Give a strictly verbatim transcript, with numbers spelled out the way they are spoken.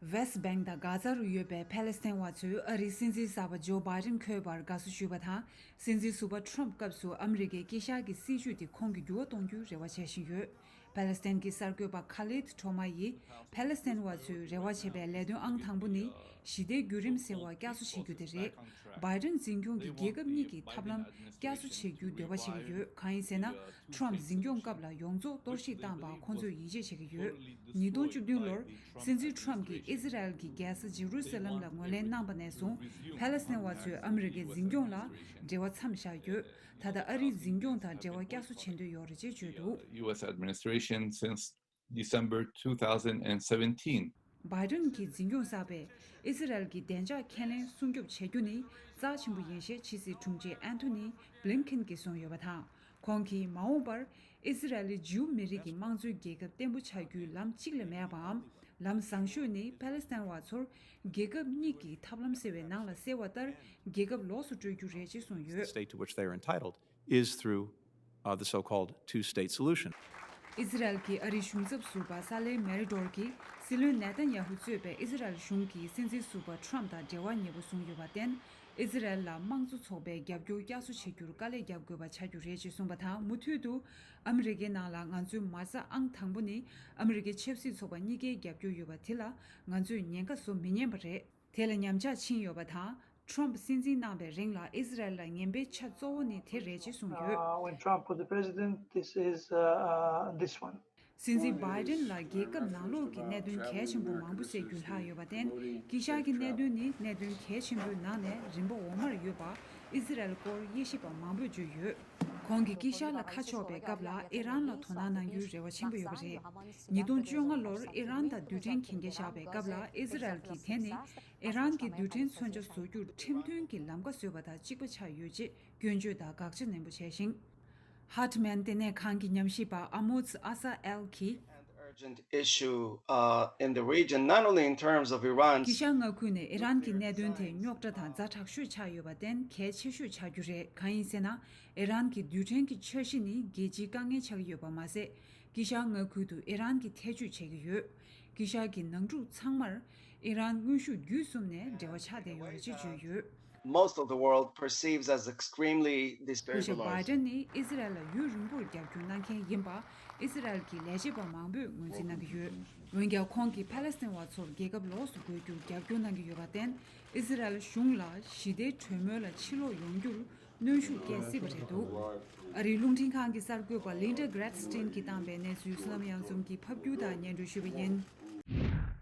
ཝེ་སི་བེང་དང་གྷ་ཛ་རུ་ཡོད་པའི་ཕཱ་ལེ་སི་ཐན་བ་ཚོས་ཨ་རིའི་སྲིད་འཛིན་གསར་པ་ཇོ་བྷའི་ཌེན་འཁོད་པར་དགའ་བསུ་ཞུས་པ་དང་། སྲིད་འཛིན་ཟུར་པ་ཊྲམ་སྐབས་སུ་ཨ་མི་རི་ཀའི་དཀྱིལ་ཤར་གྱི་སྲིད་བྱུས་དེ་ཁོང་གིས་འགྱུར་བ་གཏོང་རྒྱུའི་རེ་བ་བྱེད་བཞིན་ཡོད། ཕཱ་ལེ་སི་ཐན་གྱི་གསར་འགོད་པ་ཁ་ལིད་ཐྲོ་མ་ཡིས་ཕཱ་ལེ་སི་ཐན་བ་ཚོས་རེ་བ་བྱེད་པའི་ལས་དོན་ཨང་དང་པོ་ནི་ཞི་བདེའི་བརྒྱུད་རིམ་ཟེར་བ་བསྐྱར་གསོ་བྱེད་རྒྱུ་དེ་རེད། བྷའི་ཌེན་འཛིན་སྐྱོང་གིས་རྒྱལ་ཁབ་གཉིས་ཀྱི་ཐབས་ལམ་བསྐྱར་གསོ་བྱེད་རྒྱུའི་འདོད་པ་བྱེད་ཀྱི་ཡོད། གང་ཡིན་ཟེར་ན། ཊྲམ་འཛིན་སྐྱོང་སྐབས་ལ་ཡོངས་རྫོགས་གཏོར་བཤིག་བཏང་པར་ཁོང་ཚོས་ཡིད་ཆེས་བྱེད་ཀྱི་ཡོད། ཉིས་སྟོང་བཅུ་བདུན་ལོར་སྲིད་འཛིན་ཊྲམ་གྱིས་ཨི་ཟི་རལ་གྱི་རྒྱལ་ས་ཇེ་རུ་སཱ་ལམ་ལ་ངོས་ལེན་གནང་པ་ནས་བཟུང་། ཕཱ་ལེ་སི་ཐན་བ་ཚོས་ཨ་མི་རི་ཀའི་འཛིན་སྐྱོང་ལ་འབྲེལ་བ་མཚམས་བཞག་ཡོད། ད་ལྟ་ཨ་རིའི་འཛིན་སྐྱོང་དང་འབྲེལ་བ་བསྐྱར་གསོ་བྱེད་འདོད་ཡོད་རེད་ཅེས་བརྗོད་འདུག། U S administration since December two thousand seventeen. བྷའི་ཌེན་གྱི་འཛིན་སྐྱོང་གསར་པས་ཨི་ཟི་རལ་གྱི་བདེ་འཇགས་ཁས་ལེན་སྲུང་སྐྱོབ་བྱེད་རྒྱུ་ནི་རྩ་ཆེན་པོ་ཡིན་ཞེས་ཕྱི་སྲིད་དྲུང་ཆེ་ཨན་ཐོ་ནི་བྷི་ལིན་ཁིན་གྱིས་གསུངས་ཡོད་པ་དང་། ཁོང་གིས་མ་འོངས་པར་ཨི་ཟི་རལ་ལི་ཇིའུ་མི་རིགས་ཀྱི་དམངས་གཙོའི་རྒྱལ་ཁབ་བརྟན་པོ་ཆགས་རྒྱུའི་ལམ་གཅིག་ལས་མེད་པའམ། ལམ་བཟང་ཤོས་ནི་ཕཱ་ལེ་སི་ཐན་བ་ཚོར་རྒྱལ་ཁབ་གཉིས་ཀྱི་ཐབས་ལམ་ཟེར་བའི་ནང་ལ་གསལ་བ་ལྟར་རྒྱལ་ཁབ་ལོགས་སུ་སྤྲོད་རྒྱུ་རེད་ཅེས་གསུངས་ཡོད། State to which they are entitled is through uh, the so-called two-state solution. ཨི་ཟི་རལ་གྱི་ཨ་རིའི་གཞུང་ཚབ་ཟུར་པ་ས་ལེ་མེ་རི་ཌོར་གྱིས་སྲིད་བློན་ནེ་ཐན་ཡ་ཧུ་གཙོས་པའི་ཨི་ཟི་རལ་གཞུང་གིས་སྲིད་འཛིན་ཟུར་པ་ཊྲམ་དང་འབྲེལ་བ་ཉེ་པོ་བཟུང་ཡོད་པར་བརྟེན། ཨི་ཟི་རལ་ལ་དམངས་གཙོ་ཚོགས་པའི་རྒྱབ་སྐྱོར་བསྐྱར་གསོ་བྱེད་རྒྱུར་དཀའ་ལས་རྒྱག་དགོས་པ་ཆགས་རྒྱུ་རེད་ཅེས་གསུངས་པ་དང་། མུ་མཐུད་དུ་ཨ་མི་རི་ཀའི་ནང་ལ་ང་ཚོའི་མ་རྩ་ཨང་དང་པོ་ནི་ཨ་མི་རི་ཀའི་ཆབ་སྲིད་ཚོགས་པ་གཉིས་ཀའི་རྒྱབ་སྐྱོར་ཡོད་པ་དེ་ལ་ང་ཚོས་ཉེན་ཁ་བཟོ་མི་ཉན་པ་རེད། དེ་ལ་ཉམས་ཆག་ཕྱིན་ཡོད་པ་དང་། ཊྲམ་སྲིད་འཛིན་གནང་བའི་རིང་ལ་ཨི་ཟི་རལ་ལ་ངན་པའི་ཆ་གཙོ་བོ་ནི་དེ་རེད་ཅེས་གསུངས་ཡོད། Uh, when Trump was the president, this is uh, uh, this one. སྲིད་འཛིན་བྷའི་ཌེན་ལ་རྒྱལ་ཁབ་ནང་ལོགས་ཀྱི་གནད་དོན་གལ་ཆེན་པོ་མང་པོ་སེལ་རྒྱུ་ལྷག་ཡོད་པར་བརྟེན། དཀྱིལ་ཤར་གྱི་གནད་དོན་ནི་གནད་དོན་གལ་ཆེན་པོའི་ནང་ནས་རིམ་པ་འོག་མར་ཡོད་པ་ཨི་ཟི་རལ་སྐོར་དབྱེ་ཞིབ་པ་མང་པོས་བརྗོད་ཡོད། ཁོང་གིས་དཀྱིལ་ཤར་ལ་ཁ་ཕྱོགས་པའི་སྐབས་ལ་ཨི་རན་ལ་དོ་སྣང་གནང་རྒྱུའི་རེ་བ་ཆེན་པོ་ཡོད་པ་རེད། ཉིས་སྟོང་བཅོ་ལྔ་ལོར་ཨི་རན་དང་རྡུལ་ཕྲན་གན་རྒྱ་བཞག་པའི་སྐབས་ལ་ཨི་ཟི་རལ་གྱིས་དེ་ནི་ཨི་རན་གྱི་རྡུལ་ཕྲན་མཚོན་ཆ་བཟོ་རྒྱུར་ཁྲིམས་མཐུན་གྱི་ལམ་ཁ་བཟོས་པ་དང་གཅིག་པ་ཆགས་ཡོད་ཅེས་སྐྱོན་བརྗོད་དང་དགག་བྱ་ནན་པོ་བྱས་ཤིང་། ཧར་ཊི་མན་ལྟེ་གནས་ཁང་གི་ཉམས་ཞིབ་པ་ཨ་མོ་ཛི་ཨ་ས་ཨེལ་གྱིས། And urgent issue uh, in the region, not only in terms of Iran. དཀྱིལ་ཤར་མངའ་ཁུལ་ནས་ཨི་རན་གྱི་གནད་དོན་དེ་རྙོག་དྲ་དང་ཛ་དྲག་ཤོས་ཆགས་ཡོད་པར་བརྟེན། གལ་ཆེ་ཤོས་ཆགས་རྒྱུ་རེད། གང་ཡིན་ཟེར་ན། ཨི་རན་གྱི་རྡུལ་ཕྲན་གྱི་འཆར་གཞི་ནི་རྒྱལ་སྤྱིའི་དཀའ་ངལ་ཆགས་ཀྱི་ཡོད་པ་མ་ཟད། དཀྱིལ་ཤར་མངའ་ཁུལ་དུ་ཨི་རན་གྱིས་ཐེ་བྱུས་བྱེད་ཀྱི་ཡོད། དཀྱིལ་ཤར་གྱི་ནང་འཁྲུག་ཚང་མར་ཨི་རན་དངོས་ཤུགས་བརྒྱུད་གསུམ་ནས་འབྲེལ་བ་ཆགས་བསྡད་ཡོད་རེད་ཅེས་བརྗོད་ཡོད། Most of the world perceives as extremely སྐུ་ཞབས་བྷའི་destabilized. ཌེན་ནི་ཨི་ཟི་རལ་ལ་ཡུན་རིང་པོར་རྒྱབ་སྐྱོར་གནང་མཁན་ཡིན་པ་ཨི་ཟི་རལ་གྱི་ལས་བྱེད་པ་མང་པོས་ངོས་འཛིན་གནང་གི་ཡོད། འོན་ཀྱང་། ཁོང་གིས་ཕཱ་ལེ་སི་ཐན་བ་ཚོར་རྒྱལ་ཁབ་ལོགས་སུ་བགོ་རྒྱུར་རྒྱབ་སྐྱོར་གནང་གི་ཡོད་པར་བརྟེན། ཨི་ཟི་རལ་གཞུང་ལ་ཞི་བདེའི་གྲོས་མོལ་ལ་ཕྱིར་ལོག་ཡོང་རྒྱུར་གནོན་ཤུགས་སྐྱེད་སྲིད་པ་རེད་འདུག། ཨ་རིའི་རླུང་འཕྲིན་ཁང་གི་གསར་འགོད་པ་ལིན་ཌ་གྷ་རེད་སི་ཊིན་གྱིས་བཏང་པའི་གནས་ཚུལ་བསོད་ནམས་གཡང་འཛོམས་ཀྱིས་ཕབ་སྒྱུར་དང་སྙན་སྒྲོན་ཞུས་པ་ཡིན།